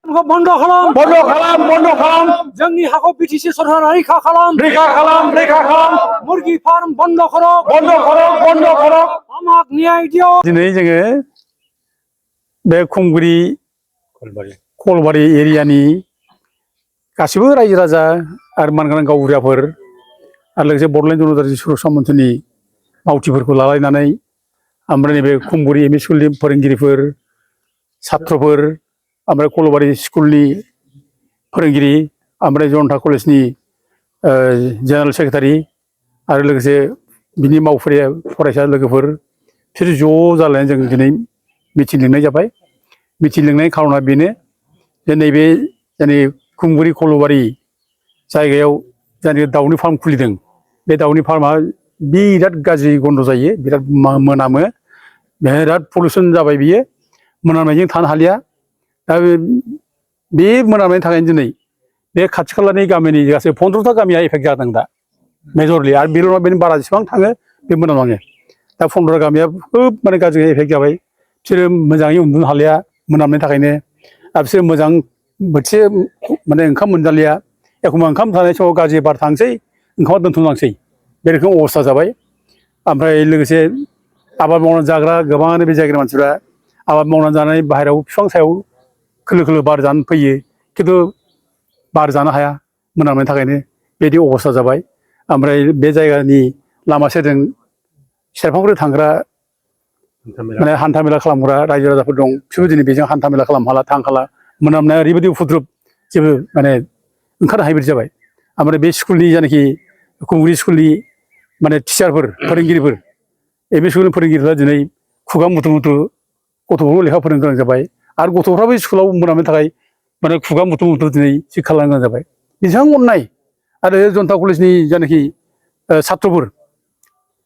बन्द खालाम जोंनि हाखौ बिटिसि सरकारा रैखा खालाम मुर्गि फार्म बन्द करो আমাক न्याय दियो दिनै जोङो बे खुंगुरि कलबारि एरियानि गासिबो रायजो राजा आरो मानगोनां गावबुराफोर आरो लोगोसे बड'लेण्ड जनजाति सुरक्षा मन्थ्रिनि मावथिफोरखौ लालायनानै ओमफ्राय नैबे खुंगुरि एमइ स्कुलनि फोरोंगिरिफोर छात्रफोर ओमफ्राय कलबारि स्कुलनि फोरोंगिरि ओमफ्राय जनता कलेजनि जेनेरेल सेक्रेटारि आरो लोगोसे बिनि मावफारिया फरायसा लोगोफोर बिसोर ज' जालायनानै जों दिनै मिटिं लिंनाय जाबाय। मिटिं लिंनायनि खार'ना बेनो जे नैबे जोंनि खुंगुरि कलबारि जायगायाव जायनाखि दाउनि फार्म खुलिदों बे दाउनि फार्मा बिराद गाज्रि गन्ध जायो, बिराद मोनामो, बिराद पलिउसन जाबाय बियो, मोनामनायजों थानो हालिया। दा बे मोनामनायनि थाखायनो दिनै बे खाथि खालानि गामिनि गासै 15टा गामिया एफेक्ट जादों दा मेजरलि, आरो बेल' नङा, बेनि बारा जेसेबां थाङो बे मोनामलाङो। दा 15 गामिया खोब माने गाज्रि एफेक्ट जाबाय, बिसोरो मोजाङै उन्दुनो हालिया मोनामनायनि थाखायनो, आरो बिसोरो मोजां बोथिसे माने ओंखाम मोनजालिया, एखमबा ओंखाम जानाय समाव गाज्रि बार थांसै ओंखामा दोनथ'लांसै, बे रोखोम अबस्था जाबाय। ओमफ्राय लोगोसे आबाद मावनानै जाग्रा गोबाङानो बे जायगानि मानसिफ्रा आबाद मावनानै जानानै बाहेरायाव बिफां सायाव खोलो खोलो बार जानो फैयो, खिन्थु बार जानो हाया मोनामनायनि थाखायनो, बेबायदि अबस्था जाबाय। ओमफ्राय बे जायगानि लामा सेरजों सेरफांफोर थांग्रा माने हान्था मेला खालामग्रा रायजो राजाफोर दं, बिसोरबो दिनै बेजों हान्था मेला खालामनो हाला थांनो हाला, मोनामनाया ओरैबायदि उफुद्रुग जेबो माने ओंखारनो हायि बायदि जाबाय। ओमफ्राय बे स्कुलनि जायनाखि खुंगुरि स्कुलनि माने टिचारफोर फोरोंगिरिफोर एमइ स्कुलनि फोरोंगिरिफ्रा दिनै खुगा मुथु मुथु गथ'फोरखौ लेखा फोरोंनो गोनां जाबाय, आरो गथ'फ्राबो स्कुलाव मोनामनायनि थाखाय माने खुगा मुथु मुथु दिनै थिग खालामनो गोनां जाबाय। बेसेबां अननाय, आरो जनता कलेजनि जायनाखि छात्रफोर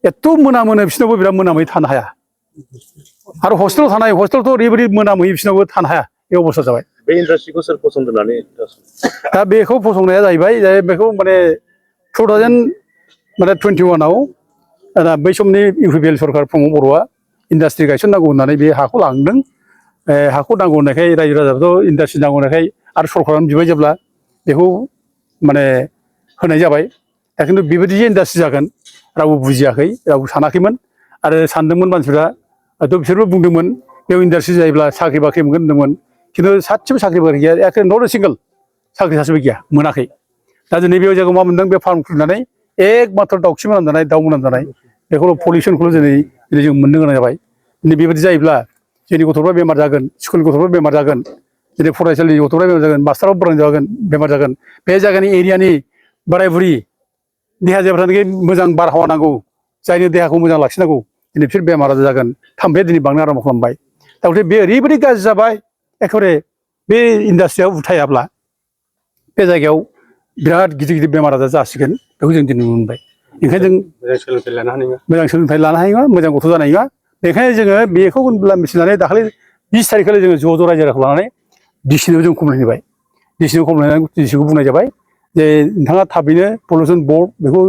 एथ' मोनामोनो, बिसोरनावबो बिराद मोनामै थानो हाया, आरो हस्टेलावथ' ओरैबायदि मोनामहैयो बिसोरनावबो थानो हाया, बे अबस्था जाबाय। बे इन्डास्ट्रिखौ सोर फसंदोंनानै? दा बेखौ फसंनाया जाहैबाय बेखौ माने 2021आव बै समनि इउपिपिएल सरकार प्रमद बर'आ इन्डास्ट्रि गायसननांगौ होननानै बे हाखौ लांदों। हाखौ नांगौ होननायखाय रायजो राजाफ्राथ' इन्डास्ट्रि नांगौ होननायखाय आरो सरकारानो बिबाय जेब्ला बेखौ माने होनाय जाबाय। दा खिन्थु बेबायदि जे इन्डास्ट्रि जागोन रावबो बुजियाखै, रावबो सानाखैमोन, आरो सानदोंमोन मानसिफ्रा, हयथ' बिसोरबो बुंदोंमोन बेयाव इन्डास्ट्रि जायोब्ला साख्रि बाख्रि मोनगोन होनदोंमोन, खिन्थु सासेबो साख्रि बाख्रि गैया, एखे नट ए सिंगोल साख्रि सासेबो गैया, मोनाखै। दा दिनै बे जायगायाव मा मोनदों, बे फार्म खुलिनानै एक माथ्र दाउखि मोनामजानाय, दाउ मोनामजानाय, बेखौल' पलिउसनखौल' दिनै जों मोननो गोनां जाबाय। दिनै बेबायदि जायोब्ला जोंनि गथ'फ्रा बेमार जागोन, स्कुलनि गथ'फ्रा बेमार जागोन, दिनै फरायसालिनि गथ'फ्रा बेमार जागोन, मास्टाराबो बेमार जागोन, बे जायगानि एरियानि बोराय बुरि देहा जायफ्रानोखि मोजां बारहावा नांगौ, जायनि देहाखौ मोजां लाखिनांगौ, दिनै बिसोर बेमार आजार जागोन, थाम्फैया दिनै बांनो आराम्भ खालामबाय। दा गथिखे बे ओरैबायदि गाज्रि जाबाय, एखेबारे बे इन्डास्ट्रियाव उथायाब्ला बे जायगायाव बिराद गिदिर गिदिर बेमार आजार जासिगोन, बेखौ जों दिनै नुनो मोनबाय। ओंखायनो जों मोजां सोलोंथाइ लानो हानाय नङा, मोजां गथ' जानाय नङा। बेखायनो जोङो बेखौ होनब्ला मिथिनानै दाखालि 20 तारिखखालि जोङो ज' ज' रायजो राजाखौ लानानै डिसिनोबो जों कमप्लेन होबाय। डिसिखौ कमप्लेन होनानै डिसिखौ बुंनाय जाबाय जे नोंथाङा थाबैनो पलिउसन बर्ड बेखौ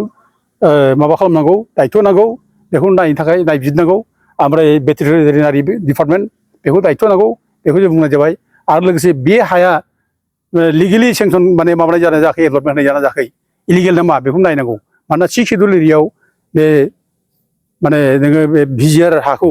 माबा खालामनांगौ, दायथ' नांगौ, बेखौ नायनो थाखाय नायबिजिरनांगौ, ओमफ्राय भेटेरिनारि डिपार्टमेन्ट बेखौ दायथ' नांगौ, बेखौ जों बुंनाय जाबाय। आरो लोगोसे बे हाया लिगेलि सेंसन माने माबानाय जाना जायाखै, एडभार्टमेन्ट होनाय जाना जायाखै, इलिगेल नामा बेखौ नायनांगौ। मानोना 6 सिडुल एरियायाव बे माने नोङो बे भिजिआर हाखौ,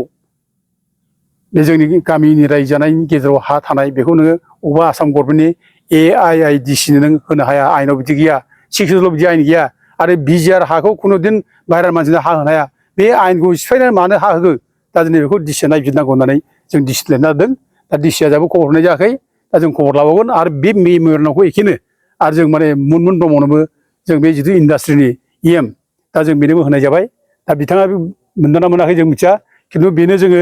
बे जोंनि गामिनि रायजो जानायनि गेजेराव हा थानाय, बेखौ नोङो अबेबा आसाम गभर्नमेन्टनि AIIDC नों होनो हाया, आयेनाव बिदि गैया, 6 सिडुलाव बिदि आयेन गैया। आरो भिजिआर हाखौ खुनुदिन बाहेरानि मानसिनो हा होनो हाया, बे आयेनखौ सिफायनानै मानो हा होखो? दा दिनै बेखौ डिसिआ नायबिजिरनांगौ होननानै जों डिसि लिरना होदों। दा डिसिआ दाबो खबर हरनाय जायाखै, दा जों खबर लाबावगोन। आरो बे मेम'रेन्डामखौ एखेनो आरो जों माने मोनमोन ब्रह्मनोबो जों बे जिथु इन्डास्ट्रिनि EM, दा जों बेनोबो होनाय जाबाय। दा बिथाङा मोनदोंना मोनाखै जों मिथिया, खिन्थु बेनो जोङो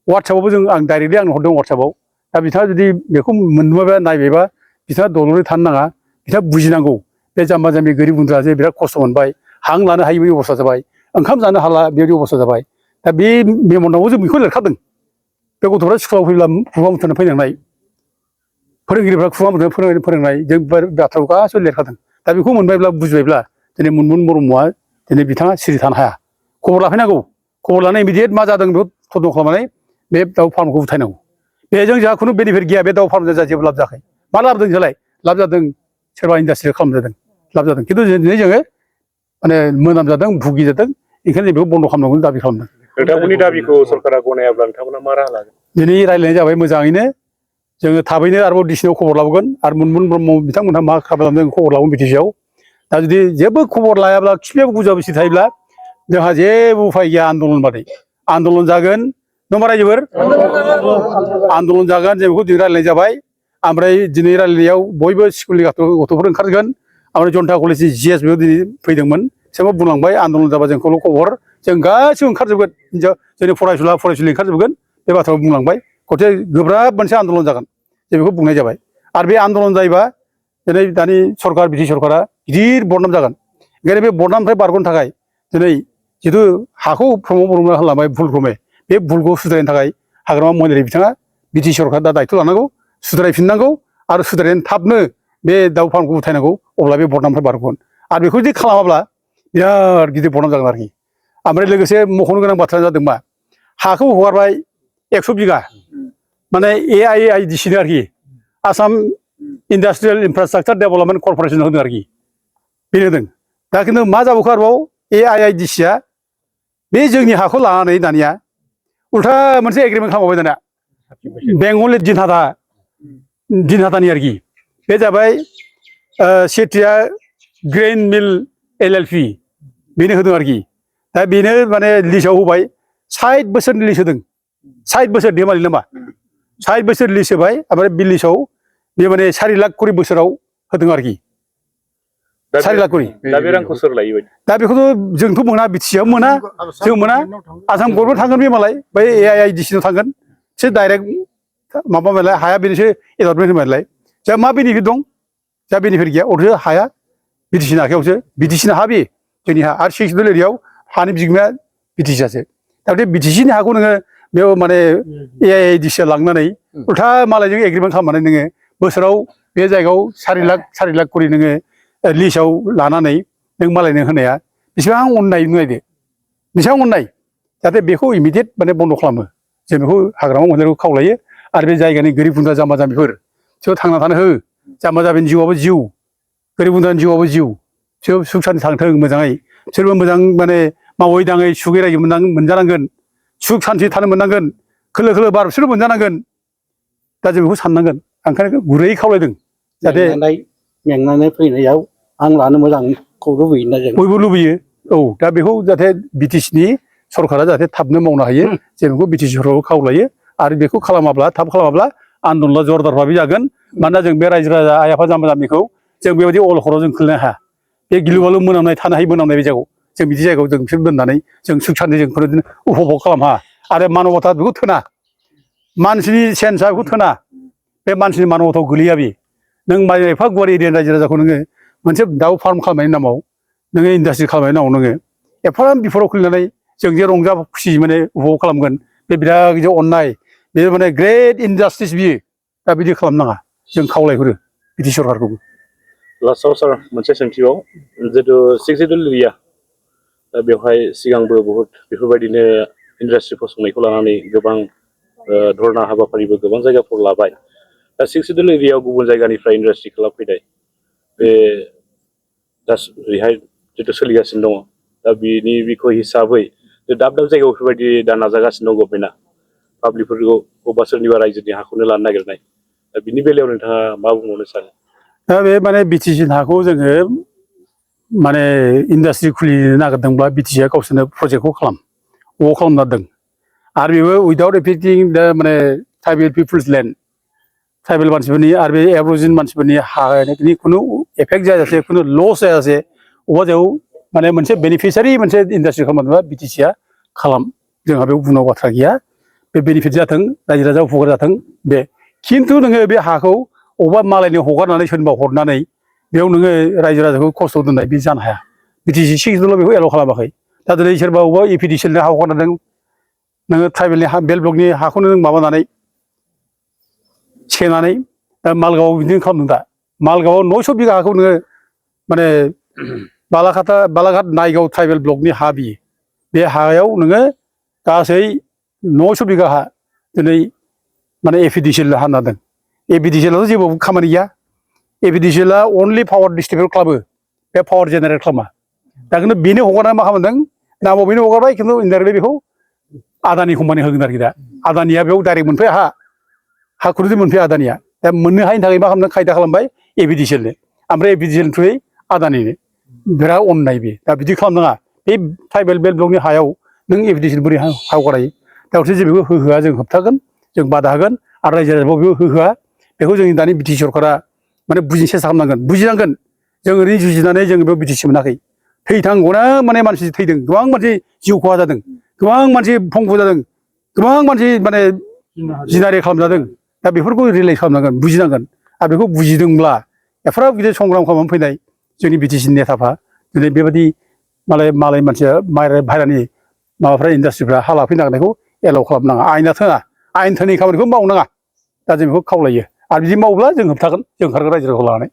वाट्सएपआवबो आं डाइरेक्टलि आंनो हरदों वाट्सएपआव। दा बिथाङा जुदि बेखौ मोनबायबा नायबायबा, बिथाङा दलरै थानो नाङा, बिथाङा बुजिनांगौ बे जाम्बा जाम्बि गोरिब गुन्द्रा जे बिराद खस्थ' मोनबाय, हां लानो हायि बायदि अबस्था जाबाय, ओंखाम जानो हाला बेबायदि अबस्था जाबाय। दा बे मेम'रेन्डामाव जों बेखौ लिरखादों, बे गथ'फ्रा स्कुलाव फैब्ला खुगा मुथानो फैनांनाय, फोरोंगिरिफ्रा खुगा मुथानो फोरोंनाय, जों बाथ्राखौ गासिबो लिरखादों। दा बेखौ मोनबायब्ला बुजिबायब्ला दिनै मोनमोन ब्रह्मआ दिनै बिथाङा सिरि थानो हाया, खबर लाफैनांगौ, खबर लानानै इमिडियेट मा जादों बेखौ तदन्त खालामनानै बे दाउ फार्मखौ उथायनांगौ। बेजों जोंहा खुनु बेनिफिट गैया, बे दाउ फार्मजों जोंहा जेबो लाब जायाखै। मा लाब जादों जोंलाय लाब जादों सोरबा इन्डास्ट्रि खालामजादों लाब जादों खिन्थु दिनै जोङो माने मोनामजादों भुगिजादों ओंखायनो बेखौ बन्द' खालामनांगौ दाबि खालामदों नोंथांमोननि दाबिखौ सरकारा गनायाब्ला नोंथांमोना मा राहा लागोन दिनै रायज्लायनाय जाबाय मोजाङैनो जोङो थाबैनो आरोबाव डिसिनाव खबर लाबोगोन आरो मुनमुन ब्रह्म बिथांमोनहा मा खालामदों खबर लाबोगोन बिटिसिआव दा जुदि जेबो खबर लायाब्ला खिफियाव बुजाबुसि थायोब्ला जोंहा जेबो उफाय गैया आन्दलन बादै आन्दलन जागोन नङा रायजोफोर आन्दलन जागोन जों बेखौ दिनै रायज्लायनाय जाबाय ओमफ्राय दिनै रायज्लायनायाव बयबो स्कुलनि गथ'फोर ओंखारगोन ओमफ्राय जनता कलेजनि जिएस बेयाव दिनै फैदोंमोन बिसोरबो बुंलांबाय आन्दलन जाबा जोंखौल' खबर जों गासिबो ओंखारजोबगोन जोंनि फरायसुला फरायसुलि ओंखारजोबगोन बे बाथ्राखौ बुंलांबाय गथे गोब्राब मोनसे आन्दलन जागोन जों बेखौ बुंनाय जाबाय आरो बे आन्दलन जायोबा दिनै दानि सरकार बिटि सरकारा गिदिर बदनाम जागोन ओंखायनो बे बदनामनिफ्राय बारग'नो थाखाय दिनै जिथु हाखौ प्रमद बर'ना होलांबाय भुलक्रमे बे भुलखौ सुद्रायनो थाखाय हाग्रामा महिलारि बिथाङा बिटि सरकारा दा दायथ' लानांगौ सुद्रायफिननांगौ आरो सुद्रायनानै थाबनो बे दाउ फार्मखौ उथायनांगौ अब्ला बे बदनामनिफ्राय बारग'गोन आरो बेखौ जुदि खालामाब्ला बिराद गिदिर बदनाम जागोन आरोखि ओमफ्राय लोगोसे मख'नो गोनां बाथ्राया जादों मा हाखौ हगारबाय 100 बिगा माने AIIDC आरोखि आसाम इन्डास्ट्रियेल इनफ्रास्ट्राक्चार डेभेलपमेन्ट कर्प'रेसन होदों आरोखि बेनो होदों दा खिन्थु मा जाबावखो आरोबाव AIIDCआ बे जोंनि हाखौ लानानै दानिया उल्था मोनसे एग्रिमेन्ट खालामबाय दानिया बेंगलनि दिनहाटानि आरोखि बे जाबाय सेथिया ग्रेइन मिल LLP बेनो होदों आरोखि दा बेनो माने लिस्टआव होबाय 60 बोसोरनि लिस्ट होदों 60 बोसोर धेमालि नामा 60 बोसोर लिस्ट होबाय ओमफ्राय बे लिस्टआव बे माने 4 लाख करि बोसोराव होदों आरोखि 4 लाख करि दा बे रांखौ सोर लायो बायदि दा बेखौथ' जोंथ' मोना बिटिसिआव मोना जों मोना आसाम गभर्नमेन्ट थांगोन बे मालाय बै AIIDC थांगोन बिसोर डाइरेक्ट माबा मालाय हाया बेनिसो एलटमेन्ट होबायलाय जा मा बेनिफिट दं जा बेनिफिट गैया अरसो हाया बिटिसिनि आखायावसो बिटिसिनि हा बे जोंनि हा आरो 6 एरियायाव हानि बिगोमाया बिटिसिआसो दा बे बिटिसिनि हाखौ नोङो बेयाव माने AIIDCआ लांनानै उल्था मालायजों एग्रिमेन्ट खालामनानै नोङो बोसोराव बे जायगायाव 4 लाख करि नोङो लिस्टआव लानानै नों मालायनो होनाया बेसेबां अननाय नायदो बेसेबां अननाय जाहाथे बेखौ इमिडियेट माने बन्द' खालामो जों बेखौ हाग्रामा महिलारिखौ खावलायो आरो बे जायगानि गोरिब गुन्द्रा जाम्बा जाम्बिफोर बिसोर थांना थानो हो जाम्बा जाम्बिनि जिउआबो जिउ गोरिब गुन्द्रानि जिउआबो जिउ बिसोर सुख सान्थि थांथों मोजाङै बिसोरबो मोजां माने मावै दाङै सुखै रायजो मोनजानांगोन सुख सान्थि थानो मोननांगोन खोलो खोलो बार बिसोरबो मोनजानांगोन दा जों बेखौ साननांगोन ओंखायनो गुरै खावलायदों जाहाथे मेंनानै फैनायाव आं लानो मोजांखौ लुबैयोना जों बयबो लुबैयो औ दा बेखौ जाहाथे बिटिसिनि सरकारा जाहाथे थाबनो मावनो हायो जों बेखौ बिटिसि सरकारखौ खावलायो आरो बेखौ खालामाब्ला थाब खालामाब्ला आन्दलना जरदार भाबै जागोन मानोना जों बे रायजो राजा आइ आफा जाम्बा जाम्बिखौ जों बेबायदि अलखराव जों खोलैनो हाया बे गिलु बालु मोनामनाय थानो हायि मोनामनाय बे जायगायाव जों बिदि जायगायाव जों बिसोर दोननानै जों सुख सान्थि जों उपभग खालामनो हाया आरो मानबता बेखौ थोना मानसिनि सेन्सआ बेखौ थोना बे मानसिनि मानबताव गोलैया बे नों माने एफा गुवार एरियानि रायजो राजाखौ नोङो मोनसे दाउ फार्म खालामनायनि नामाव नोङो इन्डास्ट्रि खालामनायनि नामाव नोङो एफाराब बिफोराव खुलिनानै जों जे रंजा खुसि माने उपभग खालामगोन बे बिराद गिदिर अननाय बे माने ग्रेट इनजास्टिस बियो दा बिदि खालामनाङा जों खावलायहरो बिटि सरकारखौबो लास्टआव सार मोनसे सोंथियाव जितु 6 सिडुल एरिया दा बेवहाय सिगांबो बहुत बेफोरबायदिनो इन्डास्ट्रि फसंनायखौ लानानै गोबां धरना हाबाफारिबो गोबां जायगाफोराव लाबाय दा 6 सिडुल एरियायाव गुबुन जायगानिफ्राय इन्डास्ट्रि खालामफैनाय बे दा ओरैहाय जितु सोलिगासिनो दङ दा बिनि बिखय हिसाबै दाब दाब जायगायाव बेफोरबायदि दा नाजागासिनो दं गभर्नमेन्टआ पाब्लिकफोरखौ बबेबा सोरनिबा रायजोनि हाखौनो लानो नागिरनाय दा बिनि बेलायाव नोंथाङा मा बुंबावनो सानो दा बे माने बिटिसि हाखौ जोङो माने इन्डास्ट्रि खुलिनो नागिरदोंब्ला बिटिसिआ गावसोरनो प्रजेक्टखौ खालामना दोन आरो बेबो उइदाउट एफेक्टिं दा माने ट्राइबेल पिपुल्स लेन्ड ट्राइबेल मानसिफोरनि आरो बे एब्रजिन मानसिफोरनि हानि खुनु एफेक्ट जायाजासे खुनु लस जायाजासे अबेबा जायगायाव माने मोनसे बेनिफिसियारि मोनसे इन्डास्ट्रि खालामनोबा बिटिसिआ खालाम जोंहा बेयाव बुंनांगौ बाथ्रा गैया बे बेनिफिट जाथों रायजो राजा उपकार जाथों बे खिन्थु नोङो बे हाखौ अबेबा मालायनि हगारनानै सोरनिबा हरनानै बेयाव नोङो रायजो राजाखौ खस्थ' दोननाय बे जानो हाया बिटिसि सिक्सजोंल' बेखौ एलाव खालामाखै दा दिनै सोरबा अबेबा इपिडिसिएलनि हा हगारनानै नोङो ट्राइबेलनि हा बेल ब्लकनि हाखौनो नों माबानानै सेनानै दा मालगावआव बिदिनो खालामदों दा मालगावआव 900 बिगा हाखौ नोङो माने बालाघाट नायगाव ट्राइबेल ब्लकनि हा बियो बे हायाव नोङो गासै 900 बिगा हा दिनै माने एपिडिसिएल हा होनना दों एबिडिसिएलाव जेबो खामानि गैया एबिडिसिएला अनलि पावार डिस्ट्रिबिउट खालामो बे पावार जेनेरेट खालामा दा खिन्थु बेनो हगारनानै मा खालामदों नामाव बेनो हगारबाय खिन्थु इनडाइरेक्टलि बेखौ आदानि कम्पानि होगोन आरोखि दा आदानिया बेयाव डाइरेक्ट मोनफैया हा खुरुजों मोनफैया आदानिया दा मोननो हायिनि थाखाय मा खालामदों खायदा खालामबाय एबिडिसिएलनो ओमफ्राय एबिडिसिएल थ्रुयै आदानिनो बिराद अननाय बे दा बिदि खालामनाङा बे ट्राइबेल बेल्ट ब्लकनि हायाव नों एबिडिसिएल बोरै हा हगारायो दा हरसे जों बेखौ होहोआ जों होबथागोन जों बादा होगोन आरो रायजो राजाखौ बेखौ होहोआ बेखौ जोंनि दानि बिटिसि सरकारा माने बुजिनो सेस्था खालामनांगोन बुजिनांगोन जों ओरैनो जुजिनानै जों बेयाव बिटिसि मोनाखै थैथांगौना माने मानसि थैदों गोबां मानसि जिउ खहा जादों गोबां मानसि भंग जादों गोबां मानसि माने जिनाहारि खालामजादों दा बेफोरखौ रियेलाइज खालामनांगोन बुजिनांगोन आरो बेखौ बुजिदोंब्ला एफाराब गिदिर संग्राम खालामनानै फैनाय जोंनि बिटिसिनि नेताफ्रा दिनै बेबायदि मालाय मानसिया बाहेरानि माबाफ्रा इन्डास्ट्रिफ्रा हा लाफैनो नागिरनायखौ एलाउ खालामनाङा आयेना थोना आयेन थोनि खामानिखौ मावनाङा दा जों बेखौ खावलायो आरो बिदि मावोब्ला जों होबथागोन जों ओंखारगोन रायजो राजाखौ लानानै